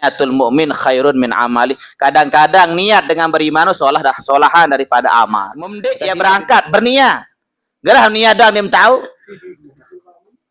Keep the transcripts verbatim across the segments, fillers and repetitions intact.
Niatul mukmin khairun min amali. Kadang-kadang niat dengan beriman tu solah dah, solahan daripada amal. Mendek ya berangkat, berniat. Gerah niat dah dia tahu.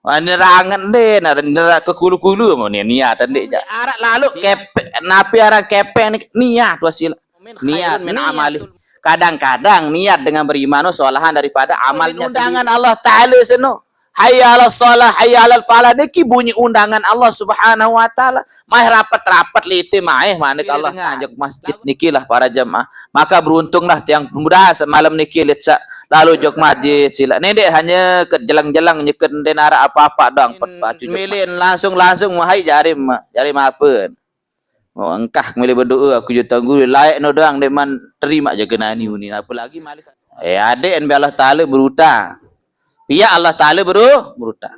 Wah, ni rangan deh, nara nara kekulu-kulu mau ni niat dek ja. Arak lalu kepek, napi arang kepek ni niat wasilah. Niat min amali. Kadang-kadang niat dengan beriman tu solahan daripada amalnya. Undangan Allah Taala seno. Hayya 'alas shalah, hayya 'alal falah. Niki bunyi undangan Allah Subhanahu wa Taala. Mai rapat-rapat lite mai, manik Allah. Dengan jok masjid niki lah para jemaah. Maka beruntunglah tiang muda semalam niki lit sa lalu jok masjid sila. Nendek hanya ke jelang-jelang nyeken den arak apa-apa doang pet pacu jok. Milin langsung-langsung mahai jarim, jarim apa? Oh, engkah milih berdoa aku je tanggu layak no doang dek man terima je kena ni uni, apalagi malik. Eh, adek en Allah Taala berutang. Pihak Allah Taala beru berutang.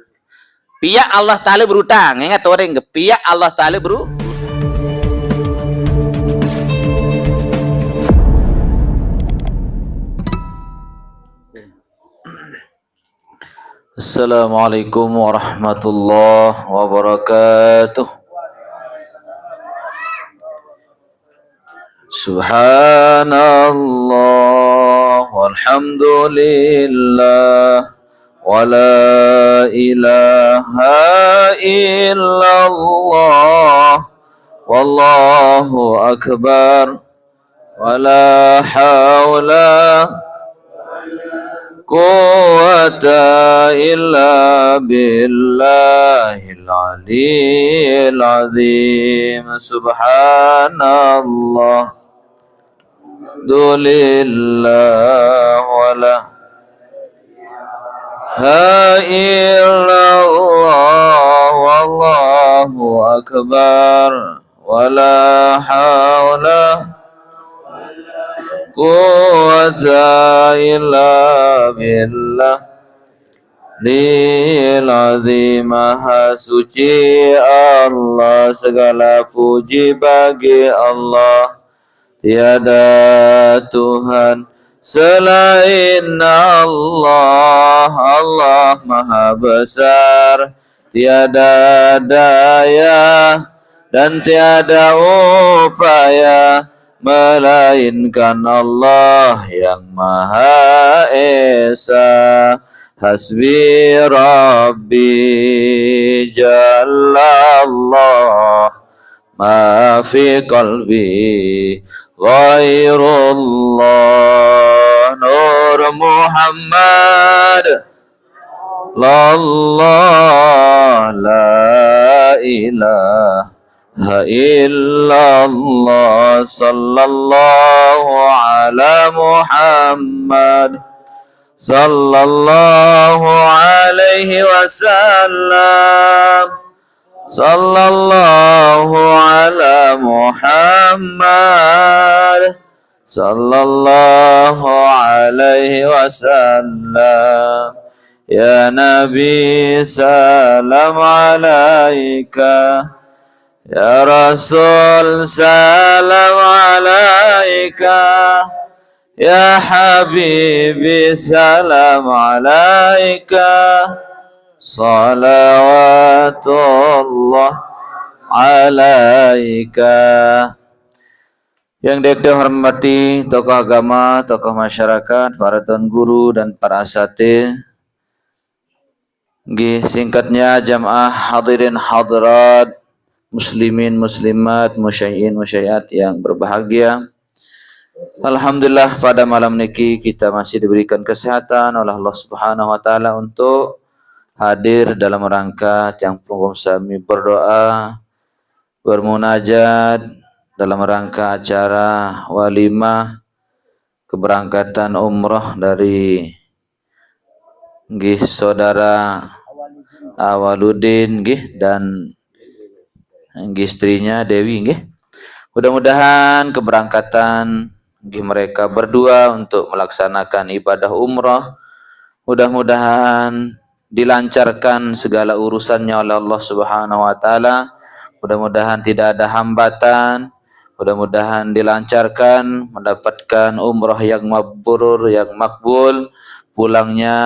Pihak Allah Taala berutang. Ingat orang ke pihak Allah Taala beru. Assalamualaikum warahmatullahi wabarakatuh. Subhanallah walhamdulillah, wala ilaha illallah, wallahu akbar, wala haula quwwata illa billahil aliyil azim. Subhanallah. Alhamdulillah, wala ha illallah, wallahu akbar, wala haula quwwata illa billah lil azim. Maha suci Allah, segala puji bagi Allah. Tiada Tuhan selain Allah. Allah Maha Besar, tiada daya dan tiada upaya melainkan Allah yang Maha Esa. Hasbi Rabbi Jallallah, ma fi qalbi ghairullah. Nur Muhammad, lallah, la ilaha illallah, sallallahu ala Muhammad, sallallahu alaihi wasallam, sallallahu ala Muhammad, sallallahu alaihi wasallam. Ya Nabi, salam alaika. Ya Rasul, salam alaika. Ya Habibi, salam alaika. Salawatullah alaika. Yang dek hormati tokoh agama, tokoh masyarakat, para tuan guru dan para asatidz. Nggih, singkatnya jamaah hadirin hadirat, muslimin muslimat, musyaiin musyaiat yang berbahagia. Alhamdulillah pada malam niki kita masih diberikan kesehatan oleh Allah Subhanahu wa taala untuk hadir dalam rangka tiang pelungguh sami berdoa bermunajat dalam rangka acara walimah keberangkatan umroh dari nggih saudara Awaludin nggih dan nggih istrinya Dewi nggih. Mudah-mudahan keberangkatan nggih mereka berdua untuk melaksanakan ibadah umroh mudah-mudahan dilancarkan segala urusannya oleh Allah Subhanahu wa taala. Mudah-mudahan tidak ada hambatan. Mudah-mudahan dilancarkan, mendapatkan umrah yang mabrur, yang makbul. Pulangnya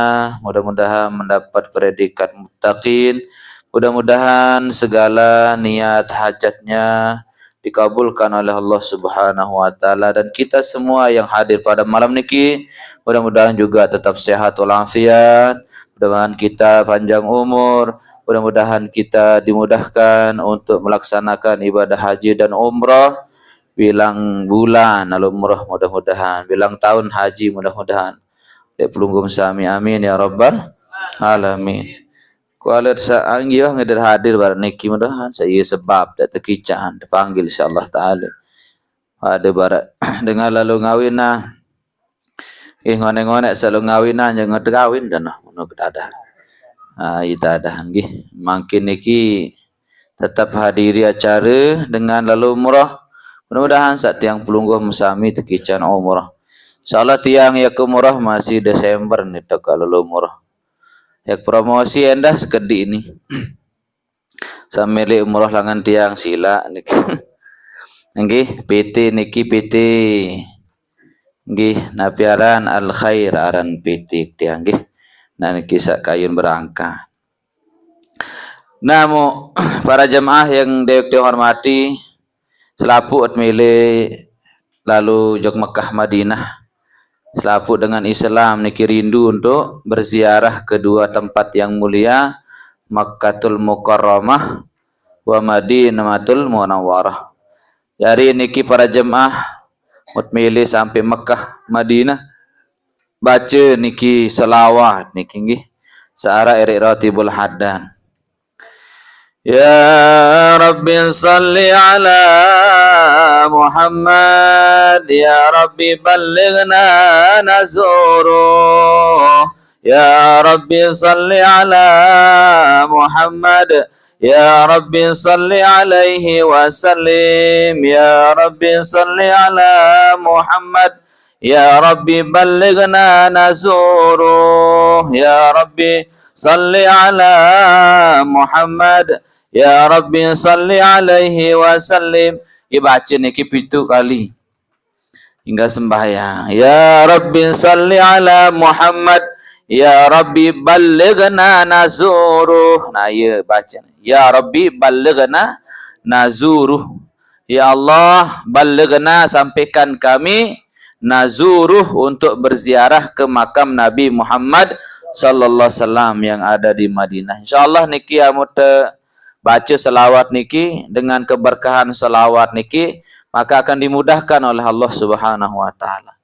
mudah-mudahan mendapat predikat muttaqin. Mudah-mudahan segala niat hajatnya dikabulkan oleh Allah Subhanahu wa Ta'ala, dan kita semua yang hadir pada malam niki mudah-mudahan juga tetap sehat walafiat, mudah-mudahan kita panjang umur, mudah-mudahan kita dimudahkan untuk melaksanakan ibadah haji dan umrah bilang bulan lalu umrah mudah-mudahan, bilang tahun haji mudah-mudahan. Dek pelungguh sami, amin ya rabbal alamin. Kualat sa anggih ngeder hadir barat niki mudahan saya sebab tak tekican dipanggil insyaallah taala. Ada barat dengan lalu ngawin nah. Ih ngonek-ngonek selalu ngawin nah jangan terkawin dan nah menurut ada. Ah, ita ada anggih. Mungkin niki tetap hadiri acara dengan lalu umrah. Mudah-mudahan saat tiang pelungguh sami tekican umrah. Insyaallah tiang ya ke umrah masih Desember ni tak lalu umrah. Ya promosi endah sekedi ni. Sambil umrah langan tiang sila ni. Nggih, P T niki P T. Nggih, napi aran Al Khair aran P T tiang nggih. Nah niki sak kayun berangkat. Namu para jemaah yang dewek dihormati, selapuq milih lalu jok Mekah Madinah. Selapuq dengan Islam niki rindu untuk berziarah kedua tempat yang mulia, Makkatul Mukarramah wa Madinatul Munawwarah. Jari niki para jemaah mut milih sampai Mekah Madinah, baca niki selawat niki nggih. Searah erik Ratibul Haddad. يا رب صل على محمد، يا رب بلغنا نزوره. يا رب صل على محمد، يا رب صل عليه وسلم. يا رب صل على محمد، يا رب بلغنا نزوره. يا رب صل على محمد، يا رب صل عليه وسلم. Ibaca niki pitu kali. Hingga sembahyang. يا رب صل على محمد، يا رب بلغنا نزوره. Nah, iya baca. يا رب بلغنا نزوره. Ya Allah, ballighna, sampaikan kami, nazuruh, untuk berziarah ke makam Nabi Muhammad sallallahu alaihi wasallam yang ada di Madinah. Insyaallah niki amun te baca selawat niki, dengan keberkahan selawat niki, maka akan dimudahkan oleh Allah Subhanahu wa taala.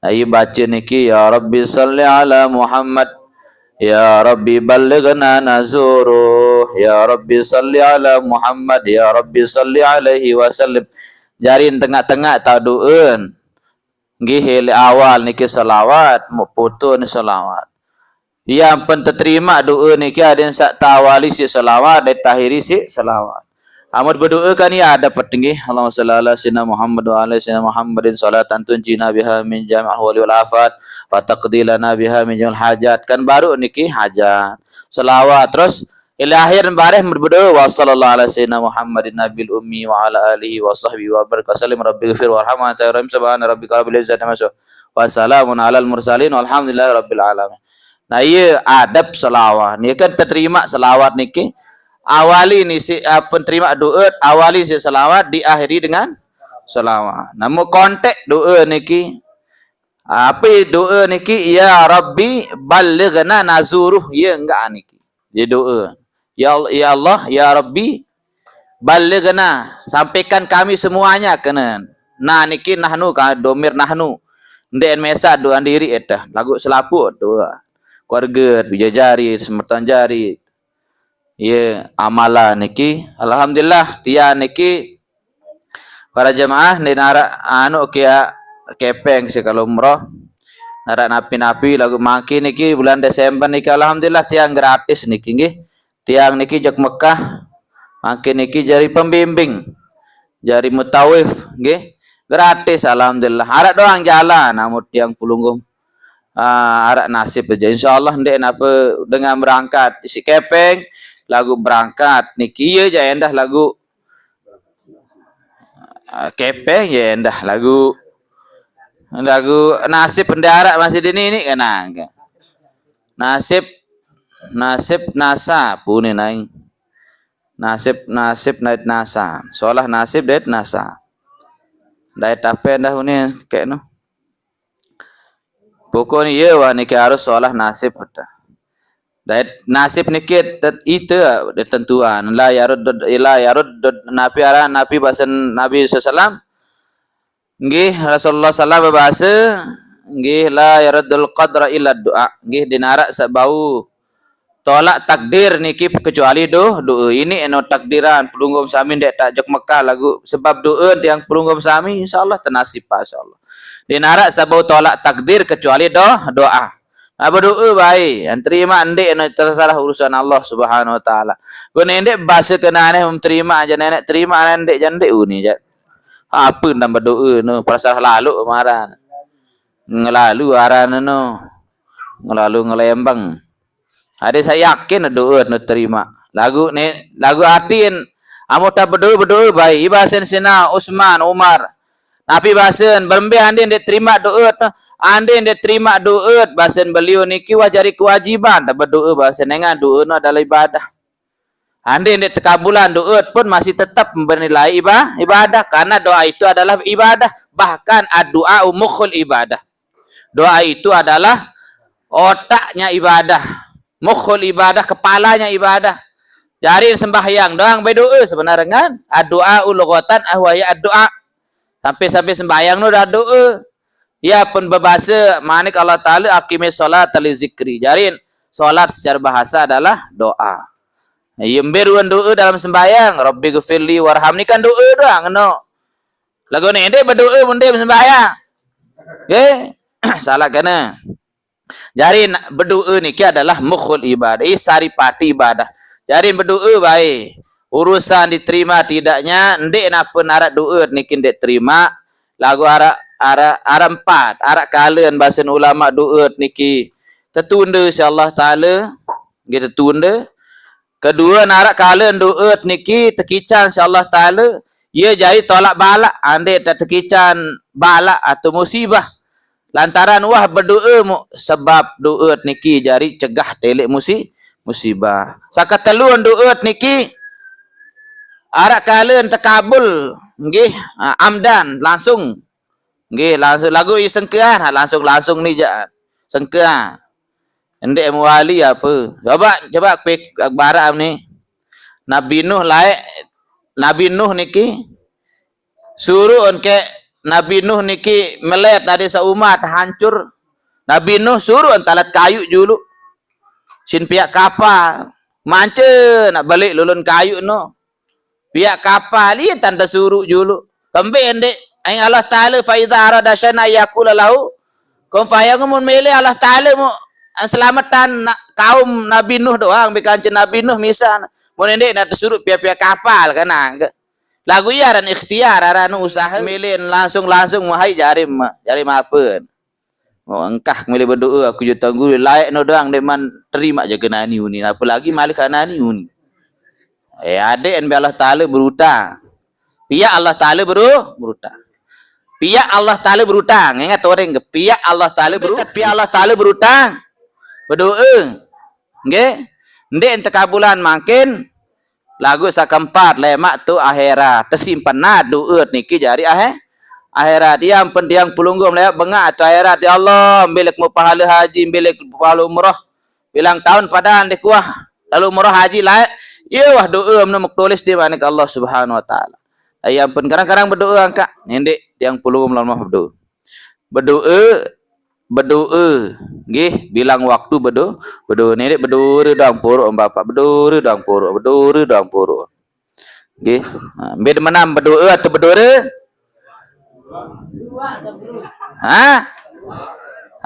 Nah, iya baca niki, ya Rabbi salli ala Muhammad, ya Rabbi ballighna nazuruh, ya Rabbi salli ala Muhammad, ya Rabbi salli alaihi wasallim. Jari tengah-tengah tau du'en. Nggih, awal niki selawat, muk putu ni selawat. Iya ampun terima doa niki aden sak tawali si selawat, dan tahiri si selawat. Amun berdoa kan iya ada petinggi. Allahumma salli ala sayyidina Muhammad wa ala sayyidina Muhammadin salatan tunjina biha min jami'il ahwali wal afat, wa taqdi lana biha min jami'il hajat. Kan baru niki hajat. Selawat terus ila akhir bareh berdoa wa sallallahu ala sayyidina Muhammadin nabil ummi wa ala alihi wa sahbihi wa barik wa sallim. Rabbi ghfir warham wa anta khairur rahimin. Subhana rabbika rabbil izzati amma yasifun. Wa salamun alal mursalin walhamdulillahi rabbil alamin. Nah, iya adab selawat. Iya kan terima selawat niki. Awali ni si apa terima doa, awali si selawat, diakhiri dengan selawat. Namun kontek doa niki, apa doa niki, ya Rabbi ballighna nazuruh, ya enggak niki. Ya doa. Ya Allah, ya Allah, ya Rabbi ballighna, sampaikan kami semuanya kena. Nah niki nahnu ka domir nahnu. Ndek mesa doa diri eta, lagu selapuq doa. Keluarga, bijajari, semeton jari. Ye, amalan niki. Alhamdulillah, tiang niki para jemaah ni narak anu kia kepeng si kalau umroh. Narak napi-napi lagu mangkin niki bulan Desember niki alhamdulillah tiang gratis niki nggih. Tiang niki jok Mekah, mangkin niki jari pembimbing, jari mutawif, nggih. Gratis alhamdulillah. Arak doang jalan, namun tiang pelungguh. Ah, arak nasib aja. Insyaallah ndek napa dengan berangkat isi kepeng lagu berangkat niki ya ja endah lagu ah, kepeng ya endah lagu lagu nasib ndek arak masih dini ni kenang. Nasib nasib nasa pune naing. Nasib, nasib dait nasa. Solah nasib dait nasa. Dait ape dah uni kek nu. Pokokne iye wah niki harus solah nasib. Dait nasib niki tet-, ite ditentuan. La yarud, la yarud napi aran napi basen Nabi sallallahu alaihi wasallam. Nggih, Rasulullah sallallahu alaihi wasallam bebase, nggih, "La yaruddul qadra illa du'a." Nggih, dinarak sabau tolak takdir niki kecuali do-, doa. Ini eno takdiran pelungguh sami ndek tak jok Mekah lagu sebab doa tiang pelungguh sami, insyaallah tenasib, Pak, insyaallah. Dinarak sabau tolak takdir kecuali do-, doa. Ah, bedoa bae, yang terima ndek eno terserah urusan Allah Subhanahu wa taala. Gune ndek base kena aneh terima aja nenek, terima aneh ndek jandek uni ja. Apa nambah doa no, pasal lalu maran. Ngelalu aran no. Ngelalu ngelembang. Ade saya yakin doa no terima. Lagu ni, lagu atin. Amu tak bedoa, bedoa bae. Ibasen sina Usman, Umar. Napi basen, berembe ande ndek terima doa no. Ande ndek terima doa, basen beliau niki wah jari kewajiban. Tak bedoa basen dengan doa no adalah ibadah. Andai ndak tekabulan doa pun masih tetap bernilai iba-, ibadah, karena doa itu adalah ibadah. Bahkan addu'a mukhul ibadah. Doa itu adalah otaknya ibadah, mukhul ibadah, kepalanya ibadah. Jari sembahyang doang berdoa sebenarnya kan. Addu'a lughatan ahwaya addu'a. Sampai-sampai sembahyang nu dah doa. Ia pun berbahasa manik Allah Taala aqimis sholata li zikri. Jarin, solat secara bahasa adalah doa. Ia mbe ruan doa dalam sembahyang, "Rabbi ghfirli warhamni," kan doa doang no. Lagu ni ndek berdoa mun ndek sembahyang. Ye, salah kena. Jarin berdoa niki adalah mukhul ibadah, eh, saripati ibadah. Jarin berdoa bae. Urusan diterima tidaknya, ndek napa narak doa niki ndek terima. Lagu arak, arak, arak empat, arak kalen basen ulama doa niki tertunda insyaallah taala. Nggih tertunda. Kedua, narak kalen doa niki tekican insyaallah taala. Ia jari tolak balak, andai tak tekican balak atau musibah. Lantaran wah berdoa mu, sebab doa niki jari cegah telek musi-, musibah. Saka telun doa niki arak kalen tekabul, nggih, ah, amdan, langsung. Nggih, langsung lagu i sengkean, ha, langsung, langsung ni ja. Sengkean. Ndek muali apa? Coba, coba pik barak ni. Nabi Nuh lae, Nabi Nuh niki suruh ke Nabi Nuh niki melet tadi seumat hancur. Nabi Nuh suruh talat kayu julu. Sin piak kapal. Mance nak balik lulun kayu no. Piak kapal, ia tanda suruh julu. Kembe ndek, aing Allah Taala fa idza arada syai'an yaqulu lahu kun fayakun, mun milih Allah Taala mu selamatan nak kaum Nabi Nuh doang, bukan Nabi Nuh misal. Mun ndek nak tersuruh piak-piak kapal kena. Lagu ia aran ikhtiar, aran usaha. Milih langsung-langsung muhai jarim, jarim apa? Oh, engkah milih berdoa, aku je tangguh, layak no doang, deman terima je ke nani uni. Apalagi malik kat nani uni. Eh, adik, Allah Taala berutang. Pihak Allah Taala beru-, berutang. Pihak Allah Taala berutang. Ingat orang ke pihak Allah Taala beru-, pihak Allah Taala berutang. Berdoa. Nggih. Ndek ente kabulan makin lagu sakeempat lemak tu akhirat. Tersimpan nah doa niki jari akhir. Akhirat. Ia ampun tiang pelungguh melewat bengak tu akhirat. Ya Allah, ambil aku pahala haji, ambil aku pahala umrah. Bilang tahun padaan deh kuah. Lalu umrah haji lae. Ia wah doa menu tulis di mana ke Allah Subhanahu wa taala. Ia ampun kadang-kadang berdoa angkat. Nindek tiang pelungguh melamah berdoa. Berdoa, berdoa. Nggih, bilang waktu berdoa, berdoa. Nindek berdoa dang puruk bapak, berdoa dang puruk, berdoa dang puruk. Nggih. Ha, mbe menam berdoa atau berdoa? Ha?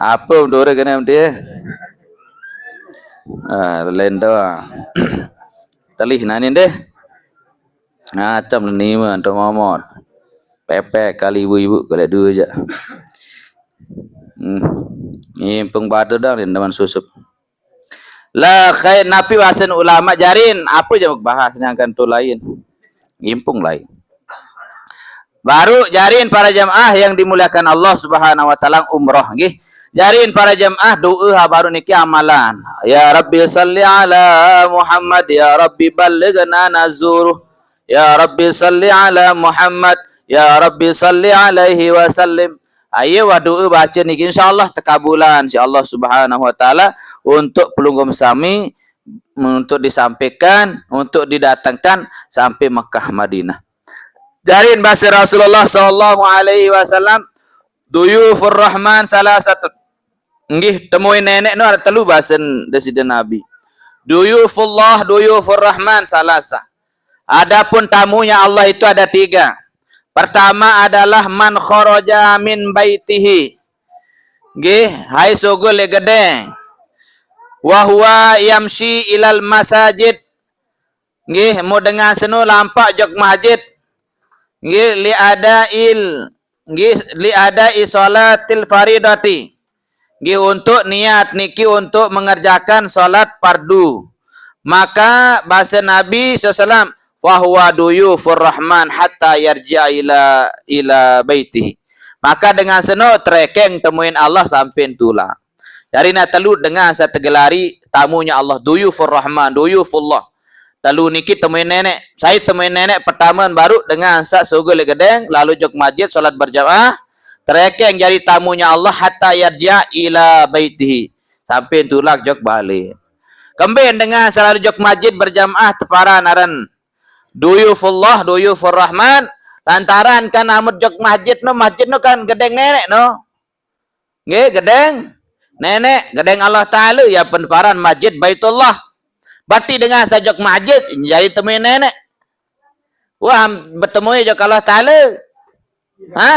Apa berdoa kena dia? Ah, lendo. Telih nani deh. Ngacam ni mah tu momot. Pepek kali ibu-ibu kali dua je. Hmm. Ni peng batu dah ni teman susup. La khair napi wasen ulama jarin, apa je bahas nyangkan tu lain. Impung lain. Baru jarin para jamaah yang dimuliakan Allah Subhanahu wa taala umrah nggih. Jarin para jemaah, doa ha baru niki amalan. Ya Rabbi salli ala Muhammad, ya Rabbi ballighna nazuruh. Ya Rabbi salli ala Muhammad, ya Rabbi salli alaihi wasallim. Ayo wa doa baca niki, insyaallah tekabulan si Allah Subhanahu wa taala untuk pelungguh sami, untuk disampaikan, untuk didatangkan sampai Mekah Madinah. Jarin bahasa Rasulullah sallallahu alaihi wasallam, duyufur Rahman salasatun. Nggih, temui nenek no ada telu bahasa Deside Nabi. Duyufullah, duyufur Rahman salasa. Adapun tamunya Allah itu ada tiga. Pertama adalah man kharaja min baitihi. Nggih, hai sugul le gedeng. Wa huwa yamshi ilal masajid. Nggih, mu dengan senu lampak jok masjid. Nggih, li adail, nggih, li adai salatil faridati. Nggih, untuk niat niki untuk mengerjakan salat fardu. Maka bahasa Nabi sallallahu alaihi wasallam, "Fahuwa duyufur Rahman hatta yarji'a ila, ila baitihi." Maka dengan seno terekeng temuin Allah sampai tulak. Jari na telu dengan sa tegelari tamunya Allah, duyufur Rahman, duyufullah. Telu niki temuin nenek. Saya temuin nenek pertama baru dengan sa sugul le gedeng, lalu jok masjid, salat berjamaah, terekeng jari tamunya Allah hatta yarji'a ila baitihi. Sampai tulak jok balik. Kembin dengan selalu jok masjid berjamaah teparan aran duyufullah, duyufur Rahman, lantaran kan amut jok masjid no, masjid no kan gedeng nenek no. Nggih, gedeng nenek, gedeng Allah Taala, ya peneparan masjid Baitullah. Berarti dengan sa jok masjid, jari temui nenek. Wah, bertemu jok Allah Taala. Ha?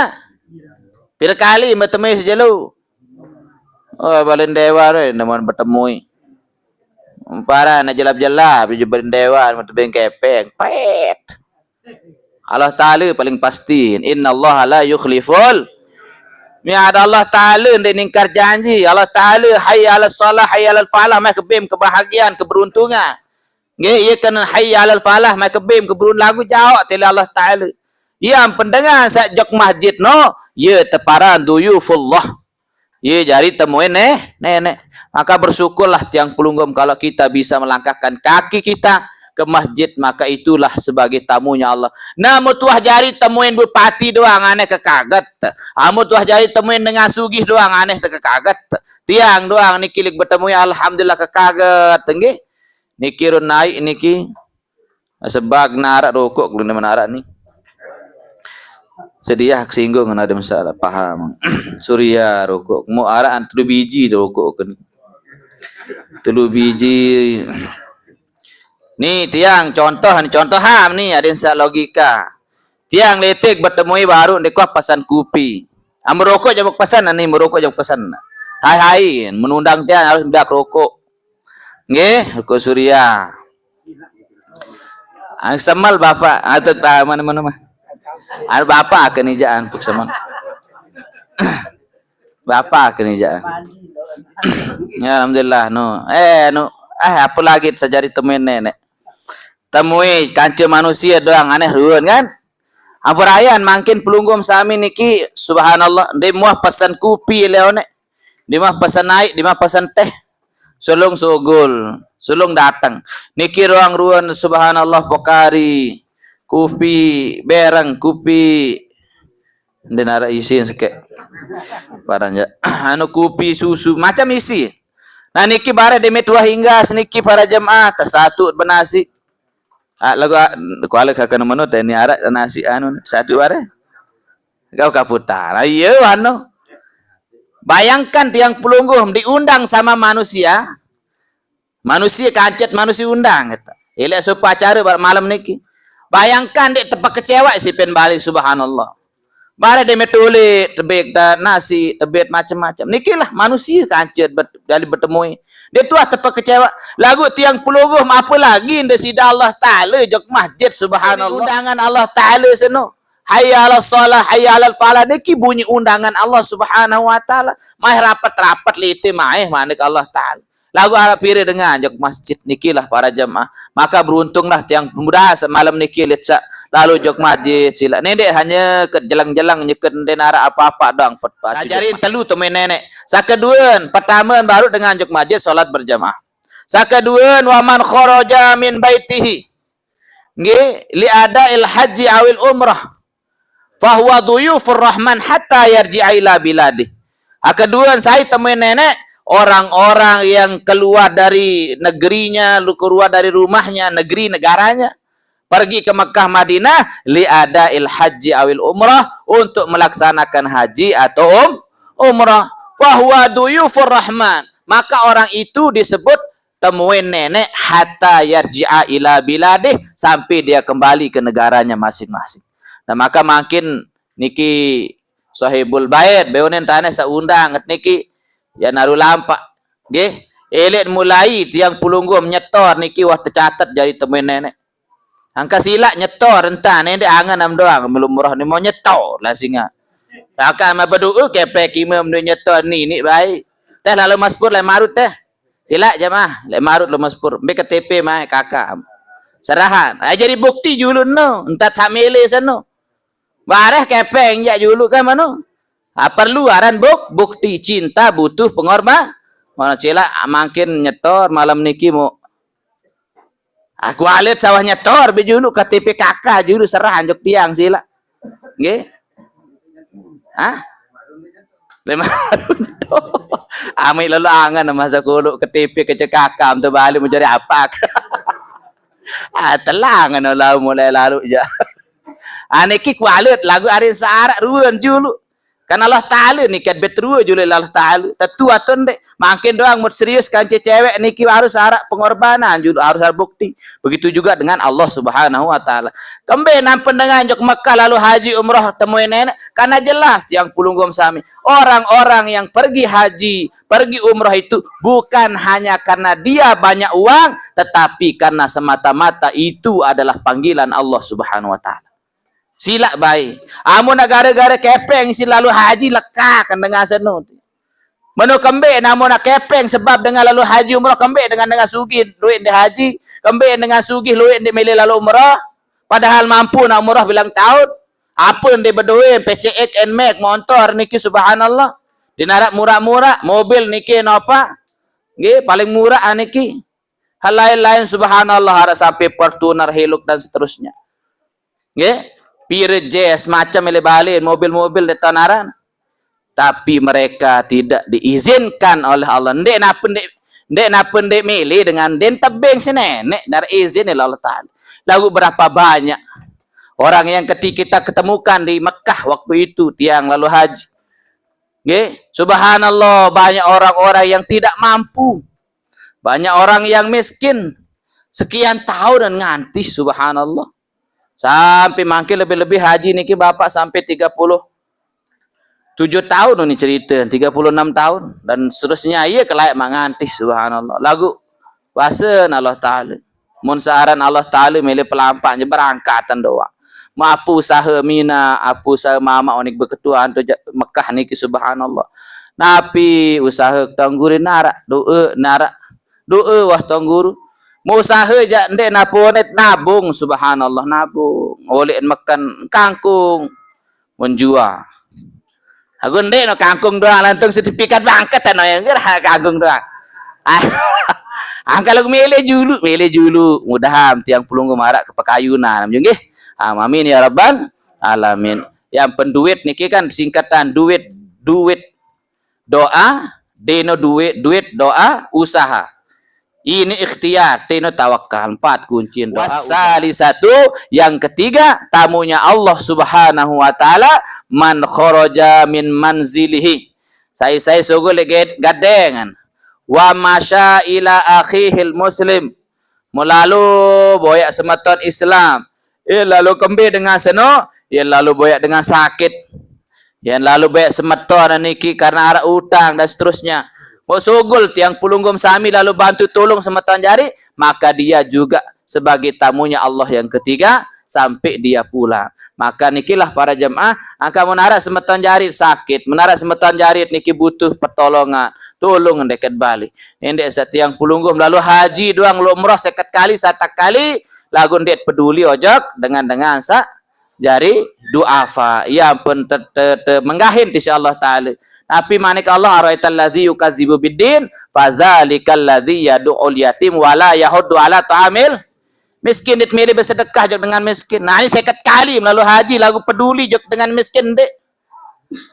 Pira kali bertemu sejelu? Oh, paling dewa tu, namun bertemu. Parah, nak jelap-jelap, je paling dewa, mau tebing kepeng. Pret. Allah Taala paling pasti. Inna Allah la yukhliful. Ni ada Allah Taala ndak ningkar janji. Allah Taala, hayya ala salah, hayya ala falah, mai kebim kebahagiaan, keberuntungan. Nggih, iya kan hayya alal falah, mai kebim keberun lagu jawab tele Allah Taala. Yang pendengar sa jok masjid no, ya teparan duyufullah. Ya jari temuin neh, nenek. Maka bersyukurlah tiang pelunggum kalau kita bisa melangkahkan kaki kita ke masjid, maka itulah sebagai tamunya Allah. Namun tuah jari temuin bupati doang aneh kekaget. Amun tuah jari temuin dengan sugih doang aneh kekaget. Tiang doang niki lik bertemu ya alhamdulillah kekaget, nggih. Niki run naik niki. Sebab narak rokok kalau mana arak ni. Sedia kesinggung ada masalah paham. Surya rokok. Mau arak telu biji tu rokok ke ni. Telu biji. Ni tiang contoh ni, contoh ham ni ada sa logika. Tiang letik bertemu baru ndekoh pesan kopi. Ah, merokok jabuk pesan ni, merokok jabuk pesan. Hai hai, menundang tiang harus bedak rokok. Nggih, Teungku Surya. Ang semal bapak, atau ah, mana mana mah. Anu bapak ke ni jaan puk semal. Bapak ke ni jaan. Ya alhamdulillah no. Eh no. Eh apa lagi sejari temuin nenek. Temui kanca manusia doang aneh ruan kan? Ampurayan makin pelunggum sami niki subhanallah. Dia muah pesan kopi leone. Dia muah pesan naik, dia muah pesan teh. Sulung sugul, sulung datang. Niki ruang ruan subhanallah pokari. Kupi bereng, kupi. Dia narak isin sekek. Paranja. Anu kupi susu, macam isi. Nah niki bareh demi tuah hingga seniki para jemaah, tersatu benasi. Ah, lagu ah, kuala kakak menu teh ni arak nasi anu satu bareh. Kau kaputar. Iya anu. Bayangkan tiang pelungguh diundang sama manusia. Manusia kancet manusia undang kata. Elek supa acara bar malam niki. Bayangkan dek tepak kecewa si pen balik subhanallah. Bareh dia metuli tebik dan nasi tebit macam-macam. Nikilah manusia kancet bet, dari bertemui. Dia tuah tepak kecewa. Lagu tiang pelungguh apa lagi nda sida Allah Taala jok masjid subhanallah. Undangan Allah Taala seno. Hayya ala salah, hayya ala falah. Niki bunyi undangan Allah Subhanahu wa taala. Mai rapat-rapat liti mai manik Allah Taala. Lagu arah pire dengan jok masjid nikilah para jemaah. Maka beruntunglah tiang pemuda semalam niki litsa Lalu jok masjid sila. Nendek hanya ke jelang-jelang nyeken den arah apa-apa doang pet. Nah, jadi telu temen nenek. Sakaduan, pertama baru dengan jok masjid salat berjamaah. Sakaduan, wa man kharaja min baitihi. Nggih, li ada il haji awil umrah. Fahuwa duyufur rahman hatta yarji'a ila biladih. Sakaduan, sai temen nenek, orang-orang yang keluar dari negerinya, lu keluar dari rumahnya, negeri negaranya, pergi ke Mekah Madinah, li ada il haji awil umrah, untuk melaksanakan haji atau um, umrah. Fahuwa duyufur rahman. Maka orang itu disebut temuin nenek hatta yarji'a ila biladih, sampai dia kembali ke negaranya masing-masing. Nah, maka makin niki sahibul bait, beonen tanah seundang niki ya naru lampak. Nggih, elit mulai tiang pulunggum nyetor niki wah tercatat jadi temuin nenek. Angka silak nyetor entah nendek angan am doang belum murah ni mau nyetor lah singa. Maka ama berdoa kepek imam ni nyetor ni ni baik. Teh lalu maspur lai marut teh. Silak jamaah, lai marut lu maspur. Ambil K T P mai kakak. Serahan. Ai jadi bukti julun no. Entah tak mele sano. Bareh kepeng jak julu kan mano. Ha, perlu aran buk, bukti cinta butuh pengorban. Mana cila makin nyetor malam niki mau. Aku alit sawah nyetor be julu K T P K K julu serah anjuk tiang sila. Nggih. Hah? Lima runto. Ami lalu angan masa kuluk K T P ke cekakam tu balik mencari apak. Ah, telangan lah mulai lalu ja. Aniki kualit lagu arin saarak ruan julu. Kan Allah Ta'ala ni kat betrua julu Allah Ta'ala. Tetu atun dek. Makin doang mut serius kan cewek niki harus arak pengorbanan julu harus ada bukti. Begitu juga dengan Allah Subhanahu wa Ta'ala. Kembe nampen dengan jok Mekah lalu haji umrah temui nenek. Karena jelas tiang pulunggum sami. Orang-orang yang pergi haji, pergi umrah itu bukan hanya karena dia banyak uang, tetapi karena semata-mata itu adalah panggilan Allah Subhanahu wa Ta'ala. Silak baik. Amun gara-gara kepeng si lalu haji lekakan dengan seno. Mano kembe namun kepeng sebab dengan lalu haji umrah kembe dengan dengan sugih duit di haji, kembe dengan sugih duit di milih lalu umrah, padahal mampu nak umrah bilang tahun. Apa di bedoe P C X Nmax motor niki subhanallah. Di narak murah-murah, mobil niki napa? Nggih, paling murah aniki. Hal lain-lain subhanallah ada sampai Fortuner, Hilux dan seterusnya. Nggih, Peugeot, macam ile balik mobil-mobil di tanaran. Tapi mereka tidak diizinkan oleh Allah. Ndek napa ndek ndek napa ndek milih dengan den tebing si nenek dari izin oleh Allah Ta'ala. Lagu berapa banyak orang yang ketika kita ketemukan di Mekah waktu itu tiang lalu haji. Nggih, subhanallah banyak orang-orang yang tidak mampu. Banyak orang yang miskin. Sekian tahun dan nganti subhanallah. Sampai mangke lebih-lebih haji niki Bapak sampai tiga puluh tujuh tahun ni cerita, tiga puluh enam tahun dan seterusnya ia ke layak manganti subhanallah. Lagu bahasa Allah Ta'ala. Mun saaran Allah Ta'ala milih pelampak je berangkatan doang. Mau apa usaha mina, apa usaha mamak onik berketua antu Mekah niki subhanallah. Napi usaha tangguri narak, doa narak. Doa wah Tuan Guru. Mau usaha jak ndek naponet nabung subhanallah nabung. Oleh makan kangkung menjual. Aku ndek no kangkung doang lantung sertifikat bangket no yang gerah kangkung doang. Angkal aku milih julu, milih julu. Mudahan tiang pulung marak ke pekayunan. Nggih. Amin ya rabbal alamin. Yang penduit niki kan singkatan duit, duit doa, deno duit, duit doa, usaha. Ini ikhtiar, teno tawakal. Empat kunci doa. Wasali satu, yang ketiga, tamunya Allah Subhanahu wa Ta'ala, man kharaja min manzilihi. Sai-sai sugul gadengan. Wa masya ila akhihil muslim. Melalu boyak semeton Islam. Eh, lalu kembe dengan seno, eh, lalu boyak dengan sakit. Yang lalu baik semeton niki karena arah utang dan seterusnya. Mau sugul tiang pulunggum sami lalu bantu tolong semeton jari, maka dia juga sebagai tamunya Allah yang ketiga sampai dia pulang. Maka nikilah para jemaah, angka menarak semeton jari sakit, menarak semeton jari niki butuh pertolongan, tolong dekat balik. Ini setiang pulunggum lalu haji doang lo umrah sekat kali, satak kali, Lagu ndeq peduli ojok dengan-dengan saq jari du'afa. Ia ampun te-, te-, te-, menggahin ti siq Allah Taala. Napi manik Allah, "Ara'aital ladzi yukazzibu biddin, fadzalikal ladzi yadu'ul yatim wa la yahuddu ala ta'amil miskin." Ndeq mele besedekah jok dengan miskin. Nah, ini seket kali melalo haji, lagu peduli jok dengan miskin ndeq.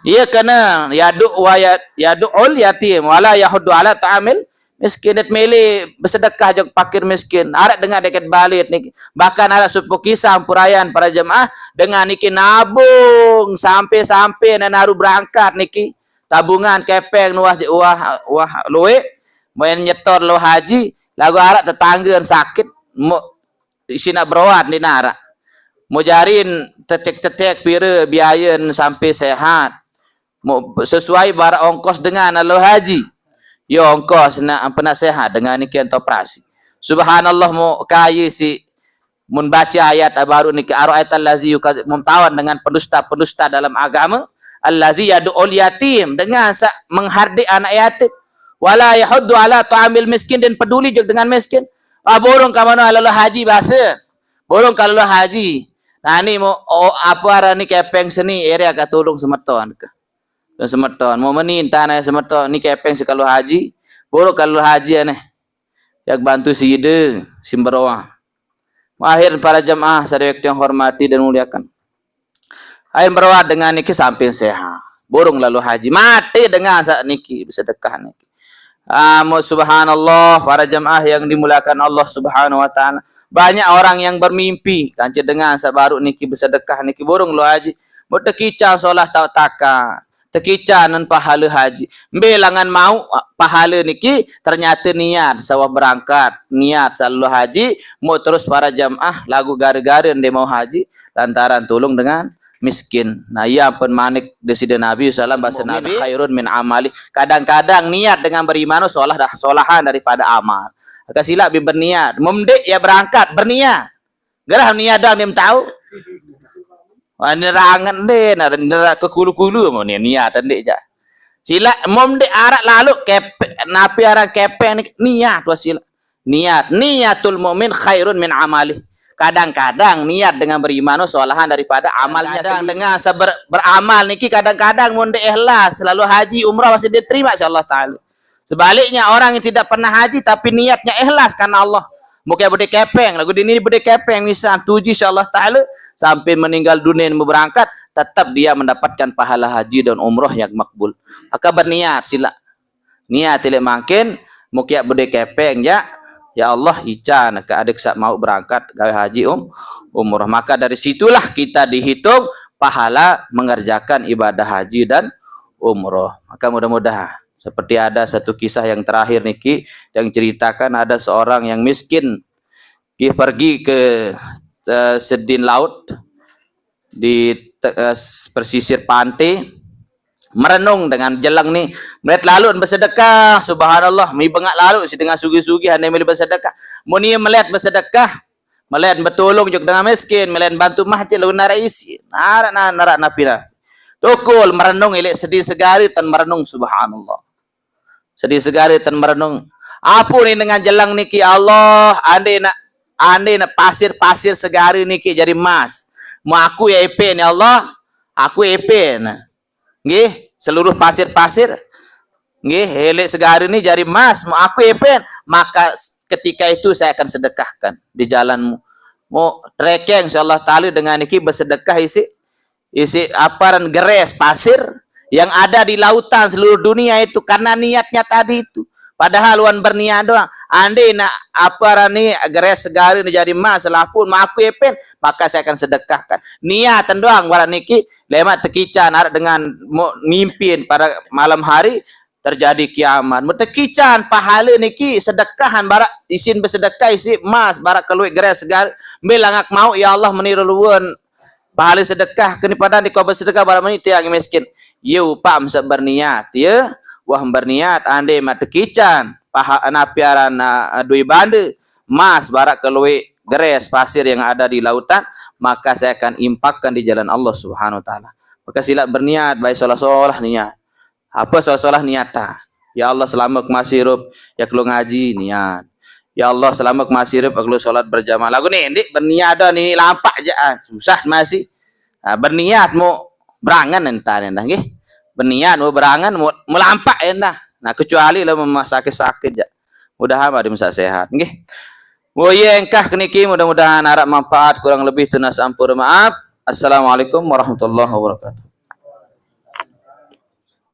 Iya kene, yadu wa ya-, yadu'ul yatim, wa la yahuddu ala ta'amil miskin. Ndeq mele besedekah jok fakir miskin. Araq dengan deket balit niki. Bahkan araq sepuh kisah ampurayan para jemaah dengan niki nabung sampe-sampe nenaru berangkat niki. Tabungan kepeng nuah, wah, wah lueq, main nyetor lo haji, lagu araq tetanggen sakit, mo isiq naq beroat ndeq naraq. Mo jarin tecek-tecek pire biayen sampe sehat. Mo sesuai baraq ongkos dengan lo haji. Yo ongkos naq ampe naq sehat dengan niki ento operasi. Subhanallah, mo kaye siq mun bace ayat baruq niki, "Ara'aital ladzi yukaz-," mun tawan dengan pendusta-pendusta dalam agame, "Alladzi yadu'ul yatim," dengan saq menghardik anak yatim. "Wa la yahuddu ala ta'amil miskin," ndeqn peduli jok dengan miskin. Ah, burung kaq mano lalo haji base. Burung kaq lalo haji. Nah, ni mo, oh, ape aran ni kepeng seni, ere kaq tulung semeton ke. Tulung semeton. Mo meni entan ae semeton, ni kepeng siq kaq lalo haji. Burung kaq lalo haji aneh. Yaq bantu side, simberoa. Akhir para jemaah saq tiang hormati dan muliakan. Ain beroat dengan niki samping sehat. Burung lalo haji. Mate dengan saq niki besedekah niki. Ah, mo subhanallah, para jemaah yang dimuliakan Allah Subhanahu wa Ta'ala. Banyak orang yang bermimpi, kance dengan saq baruq niki besedekah niki burung lalo haji. Mo tekican solah taoq takat. Tekican pahale haji. Mbe langan mauq pahale niki, ternyate niat saq wah berangkat, niat saq lalo haji, mo terus para jemaah laguq gare-gare ndeq mauq haji, lantaran tulung dengan miskin. Nah, ia ampun manik Deside Nabi sallam, base Nabi, "Khairun min amali." Kadang-kadang niat dengan beriman solah dah, solahan daripada amal. Maka silaq bi berniat. Mem ndeq ia berangkat, berniat. Gerah niat doang ndeqm tao. Wah, nerangen deh, nar-, nar-, kekulu-kulu mau ni-, niat ndeq jaq. Silaq mom ndeq araq lalo kep-, napi aran kepeng ni-, niat wah silaq. Niat, niatul mukmin khairun min amalih. Kadang-kadang niat dengan beriman tu solahan daripada amalnya sendiri. Kadang dengan saber-, beramal niki kadang-kadang mun ndeq ikhlas, lalu haji umrah masih diterima insyaallah taala. Sebaliknya, orang yang tidak pernah haji tapi niatnya ikhlas karena Allah, muke bedoe kepeng, lagu dini bedoe kepeng, misal tujuh insyaallah taala, sampai meninggal dunia mau berangkat, tetap dia mendapatkan pahala haji dan umrah yang makbul. Maka berniat silaq. Niat leq mangkin, muke bedoe kepeng, jaq, "Ya Allah, ican ke adeq saq mauq berangkat gawe haji um-, umrah." Maka dari situlah kita dihitung pahala mengerjakan ibadah haji dan umrah. Maka mudah-mudahan seperti ada satu kisah yang terakhir niki, yang ceritakan ada seorang yang miskin, dia pergi ke, eh, sedin laut di te-, eh, pesisir pantai, merenung dengan jeleng ni, melet lalo besedekah, subhanallah, mi bengaq lalo siq dengan sugih-sugih ande mele besedekah. Mun ie melet besedekah, melet betulung jok dengan miskin, melet bantu masjid, lalu naraq isiq, naraq na-, naraq napi na. Tukul merenung ileq sedin segare tan merenung, subhanallah. Sedin segare tan merenung. Ampun ni dengan jeleng niki, ya Allah, ande naq, ande naq pasir-pasir segare niki jari emas. Mau aku epen, ya Allah, aku epen. Nggih, seluruh pasir-pasir. Nggih, ileq segare ni jari emas, mau aku epen. Maka s-, ketika itu saya akan sedekahkan di jalanmu. Mau trekeng insyaallah taala dengan niki besedekah isiq isiq ape aran geres pasir yang ada di lautan seluruh dunia itu karena niatnya tadi itu. Padahal wan berniat doang. Ande naq ape aran ni geres segare ni jari emas, lampun, mau aku epen, maka saya akan sedekahkan. Niatan doang barang niki, lemaq tekican araq dengan mo-, mimpin pada malam hari, terjadi kiamat. Mun tekican pahale niki sedekahan baraq isin besedekah isiq emas, baraq kelueq geres segare, mbe langak mauq, ya Allah, meni ruluan pahale sedekah, keni padan dikoba sedekah barang meni tiang miskin. Ye upaq mesaq berniat, ye wah berniat, ande maq tekican paha-, napi aran, ah, due bande emas baraq kelueq geres pasir yang ada di lautan, maka saya akan infakkan di jalan Allah Subhanahu wa Ta'ala. Maka silaq berniat, baik solah-solah niat. Ape solah-solah niat ta? Ya Allah, selame aku masih irup, ya aku ngaji, niat. Ya Allah, selama masih hidup aku solat berjamaah. Lagu ni, ndik berniat dah ni lampak je. Ah, susah masih. Ah, berniat mau berangan entar dah, nggih. Berniat mau berangan mau, mau lampak endah. Nah, kecuali lah memang sakit-sakit je. Mudahan pada masa sehat, nggih. Oh ya, engkah keniki mudah-mudahan arap manfaat, kurang lebih tunas ampun maaf. Assalamualaikum warahmatullahi wabarakatuh.